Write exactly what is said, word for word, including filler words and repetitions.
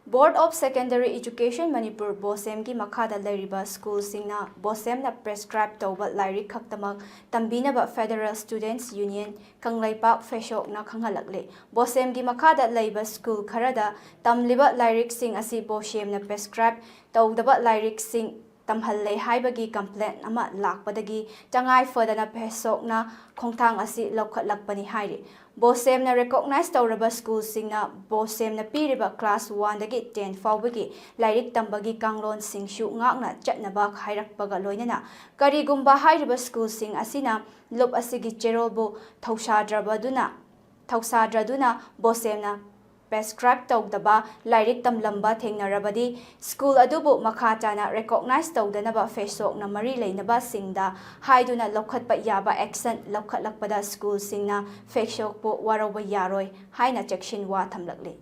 Board of Secondary Education Manipur, BOSEM ꯒꯤ ꯃꯈꯥꯗ ꯂꯩꯔꯤꯕ ꯁ꯭ꯀꯨꯜꯁꯤꯡꯅ BOSEM ꯅ prescribe ꯇꯧꯕ ꯂꯥꯏꯔꯤꯛ ꯈꯛꯇꯃꯛ ꯇꯝꯕꯤꯅꯕ Federal Students Union Kangleipak, FESOK ꯅ ꯈꯪꯍꯜꯂꯛꯂꯤ꯫ BOSEM ꯒꯤ ꯃꯈꯥꯗ ꯂꯩꯕ ꯁ꯭ꯀꯨꯜ ꯈꯔꯗ ꯇꯝꯂꯤꯕ ꯂꯥꯏꯔꯤꯛꯁꯤꯡ ꯑꯁꯤ BOSEM ꯅ prescribe ꯇꯧꯗꯕ ꯂꯥꯏꯔꯤꯛꯁꯤꯡ ꯇꯝꯍꯜꯂꯦ ꯍꯥꯏꯕꯒꯤ complaint ꯑꯃ ꯂꯥꯛꯄꯗꯒꯤ ꯇꯉꯥꯏ ꯐꯗꯅ FESOK ꯅ ꯈꯣꯡꯊꯥꯡ ꯑꯁꯤ ꯂꯧꯈꯠꯂꯛꯄꯅꯤ ꯍꯥꯏꯔꯤ꯫ BOSEM ꯅ recognize ꯇꯧꯔꯕ ꯁ꯭ꯀꯨꯜꯁꯤꯡꯅ BOSEM ꯅ ꯄꯤꯔꯤꯕ class one ꯗꯒꯤ ten ꯐꯥꯎꯕꯒꯤ ꯂꯥꯏꯔꯤꯛ ꯇꯝꯕꯒꯤ ꯀꯥꯡꯂꯣꯟꯁꯤꯡꯁꯨ ꯉꯥꯛꯅ ꯆꯠꯅꯕ ꯍꯥꯏꯔꯛꯄꯒ ꯂꯣꯏꯅꯅ, ꯀꯔꯤꯒꯨꯝꯕ ꯍꯥꯏꯔꯤꯕ ꯁ꯭ꯀꯨꯜꯁꯤꯡ ꯑꯁꯤꯅ ꯂꯨꯞ ꯑꯁꯤꯒꯤ ꯆꯦꯔꯣꯜꯕꯨ ꯊꯧꯁꯥꯗ꯭ꯔꯕꯗꯨꯅ, ꯊꯧꯁꯥꯗ꯭ꯔꯗꯨꯅ BOSEM ꯅ prescribe ꯇꯧꯗꯕ ꯂꯥꯏꯔꯤꯛ ꯇꯝꯂꯝꯕ ꯊꯦꯡꯅꯔꯕꯗꯤ, ꯁ꯭ꯀꯨꯜ ꯑꯗꯨꯕꯨ ꯃꯈꯥ ꯇꯥꯅ recognize ꯇꯧꯗꯅꯕ FESOK ꯅ ꯃꯔꯤ ꯂꯩꯅꯕꯁꯤꯡꯗ ꯍꯥꯏꯗꯨꯅ ꯂꯧꯈꯠꯄ ꯌꯥꯕ action ꯂꯧꯈꯠꯂꯛꯄꯗ ꯁ꯭ꯀꯨꯜꯁꯤꯡꯅ FESOK ꯄꯨ ꯋꯥꯔꯧꯕ ꯌꯥꯔꯣꯏ ꯍꯥꯏꯅ ꯆꯦꯛꯁꯤꯟꯋꯥ ꯊꯝꯂꯛꯂꯤ꯫